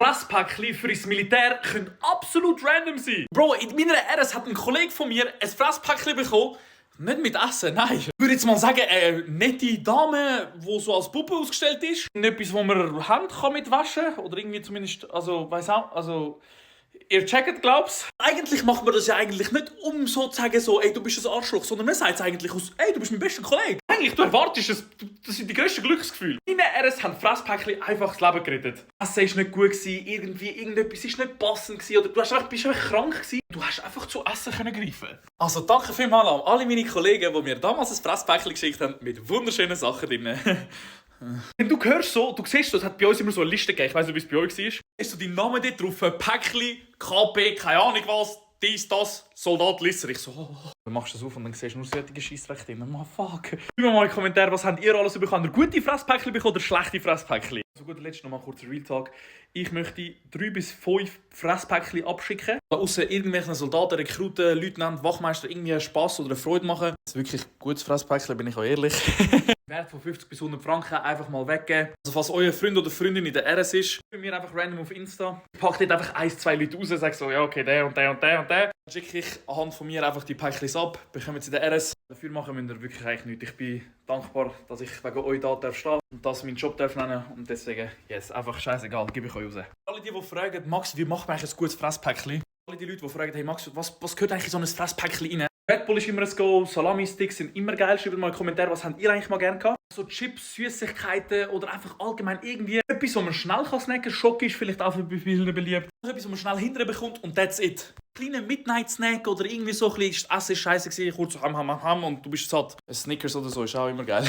Fresspäckchen für ins Militär können absolut random sein. Bro, in meiner RS hat ein Kollege von mir ein Fresspäckchen bekommen. Nicht mit Essen, nein. Ich würde jetzt mal sagen, eine nette Dame, die so als Puppe ausgestellt ist. Etwas, wo man Hände mit waschen kann. Oder irgendwie zumindest, also, weiss auch, also... Ihr checkt, glaub's? Eigentlich macht man das ja eigentlich nicht, um so zu sagen, so, ey, du bist ein Arschloch, sondern man sagt es eigentlich aus, ey, du bist mein bester Kollege. Eigentlich, du erwartest es, das sind die grössten Glücksgefühle. Meine RS haben Fresspäckchen einfach das Leben gerettet. Das Essen war nicht gut, irgendetwas war nicht passend, oder du bist einfach krank gewesen. Du hast einfach zu Essen greifen. Also danke vielmals an alle meine Kollegen, die mir damals ein Fresspäckchen geschickt haben, mit wunderschönen Sachen drin. Wenn du hörst so, du siehst, es hat bei uns immer so eine Liste gegeben, ich weiss nicht, wie es bei euch war. Ist so dein Name dort drauf, ein Päckchen, KP, keine Ahnung was, dies, das, Soldat Lisser. Ich so, Dann machst du das auf und dann siehst du nur solche Scheissdreck drin. Man, fuck. Schreibt mir mal in die Kommentare, was habt ihr alles bekommen? Habt ihr gute Fresspäckchen bekommen oder schlechte Fresspäckchen? So gut, letzt noch mal kurz Real Talk. Ich möchte 3 bis 5 Fresspäckchen abschicken. Außer irgendwelchen Soldaten, Rekruten, Leutnant, Wachmeister irgendwie Spass oder eine Freude machen. Das ist wirklich ein gutes Fresspäckchen, bin ich auch ehrlich. Wert von 50 bis 100 Franken einfach mal weggeben. Also falls euer Freund oder Freundin in der RS ist, bei mir einfach random auf Insta. Ich packe dort einfach 1, 2 Leute raus und sage so, ja okay, der und der und der und der. Dann schicke ich anhand von mir einfach die Päckchen ab, bekommen sie in der RS. Dafür machen müsst ihr wirklich eigentlich nichts. Ich bin dankbar, dass ich wegen euch da stehen und das meinen Job nennen und deswegen, yes, einfach scheißegal, gebe ich euch raus. Alle die fragen, Max, wie macht man eigentlich ein gutes Fresspäckchen? Alle die Leute, die fragen, hey Max, was gehört eigentlich in so ein Fresspäckchen rein? Red Bull ist immer ein Go, Salami-Sticks sind immer geil. Schreibt mal in die Kommentare, was habt ihr eigentlich mal gerne gehabt? So Chips, Süßigkeiten oder einfach allgemein irgendwie etwas, was man schnell snacken kann. Schock ist vielleicht auch bei vielen beliebt. Etwas, was man schnell hinterher bekommt und that's it. Kleiner Midnight-Snack oder irgendwie so ein bisschen, das Essen war scheiße, kurz so ham und du bist satt. Ein Snickers oder so ist auch immer geil.